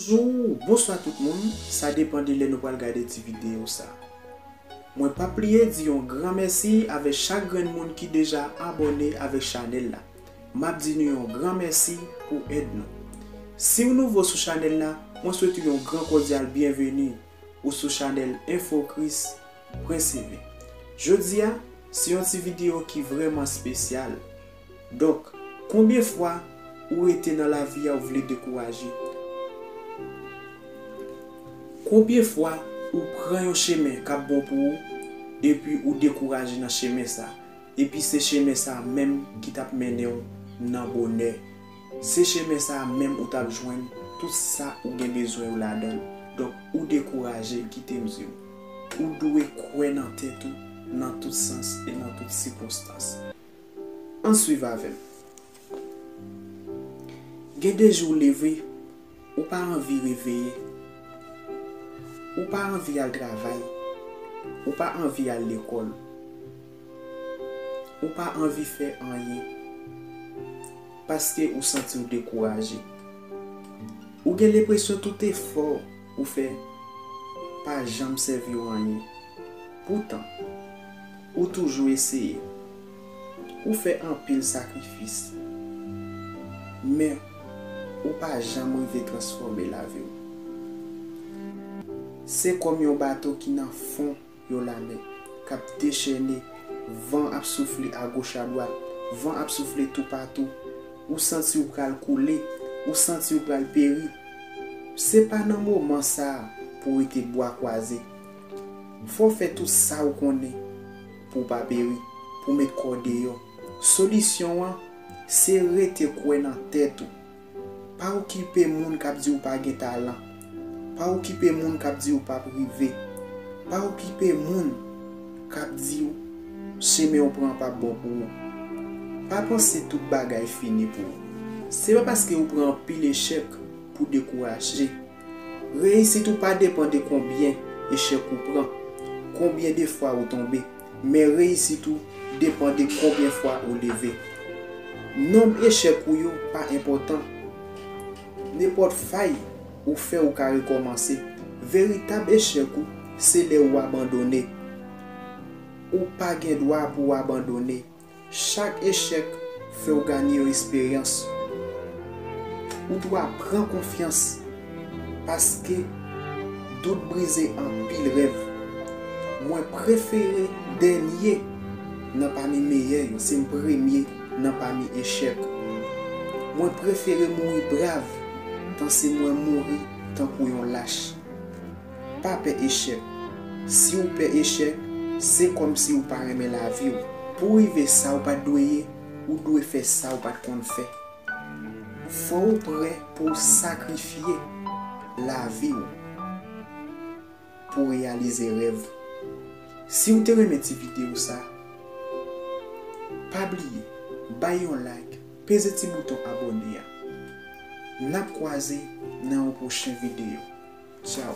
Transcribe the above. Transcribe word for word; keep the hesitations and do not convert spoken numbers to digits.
Bonjou, bonswa tout moun, sa depann de lè nou pral gade ti videyo sa. Mwen p ap bliye di yon gran mèsi avèk chak grenn moun ki deja abòne avèk chanèl la. M ap di nou yon gran mèsi pou èd nou. Si w nouvo sou chanèl la, mwen swete w yon gran kòdyal byenveni. Ou sou chanèl Enfo Kris Prince T V. Jodi a, se yon ti videyo ki vrèman espesyal. Donk, konbyen fwa ou rete nan lavi a ou vle dekouraje? Konbyen fwa ou pran yon chemen k ap bon pou ou, epi ou dekouraje nan chemen sa? Epi se chemen sa menm ki t ap mennen w nan bonè. Se chemen sa menm ou t ap jwenn tout sa ou gen bezwen yo ladan l. Donk, ou dekouraje, kite m di w. Ou dwe kwè nan tèt ou, nan tout sans e nan tout sikonstans. Ann swiv avè m. Gen de jou w leve, ou pa anvi reveye. Ou pa anvi al travay. Ou pa anvi al lekòl. Ou pa anvi fè anyen. Paske ou santi w dekouraje. Ou gen lenpresyon tout efò ou fè pa janm sèvi w anyen. Poutan, ou toujou eseye. Ou fè anpil sakrifis. Men, ou pa janm rive transfòme lavi w. Se kòm yon bato ki nan fon yon lamè k ap dechène, van ap soufle agoch adwat, van ap soufle toupatou, ou santi w pral koule, ou santi w pral peri. Se pa nan moman sa a pou w rete bwa kwaze. Fò w fè tout sa w konnen pou w pa peri, pou w met kò deyò. Solisyon an, se rete kwè nan tèt ou. Pa okipe moun k ap di w pa gen talan. Pa okipe moun k ap di w p ap rive. Pa okipe moun k ap di w chemen w pran p ap bon pou ou. Pa panse tout bagay fini pou ou. Se pa paske ou pran anpil echèk pou dekouraje. Reyisit ou pa depann de konbyen echèk ou pran, konbyen de fwa ou tonbe, men reyisit ou depann de konbyen fwa ou leve. Nonb echèk ou yo pa enpòtan. Nenpòt fay ou fè, ou ka rekòmanse. Veritab echèk ou, se lè ou abandone. Ou pa gen dwa pou w abandone. Chak echèk fè w ganye yon esperyans. Ou dwe pran konfyans, paske dout brize anpil rèv. Mwen prefere dènye nan pami meyè yo, se m premye nan pami echèk. Mwen prefere mouri brav, tan se mwen mouri tankou yon lach. Pa pè echèk. Si w pè echèk, se kòmsi w pa renmen lavi w. Pou w rive sa w pa t dwe ye, ou dwe fè sa w pa t konn fè. Fò w prè pou w sakrifye lavi w pou w reyalize rèv. Si w te renmen ti videyo sa, pa bliye bay yon like, peze ti bouton abòne a. N ap kwaze nan yon pwochen videyo. Tchaw.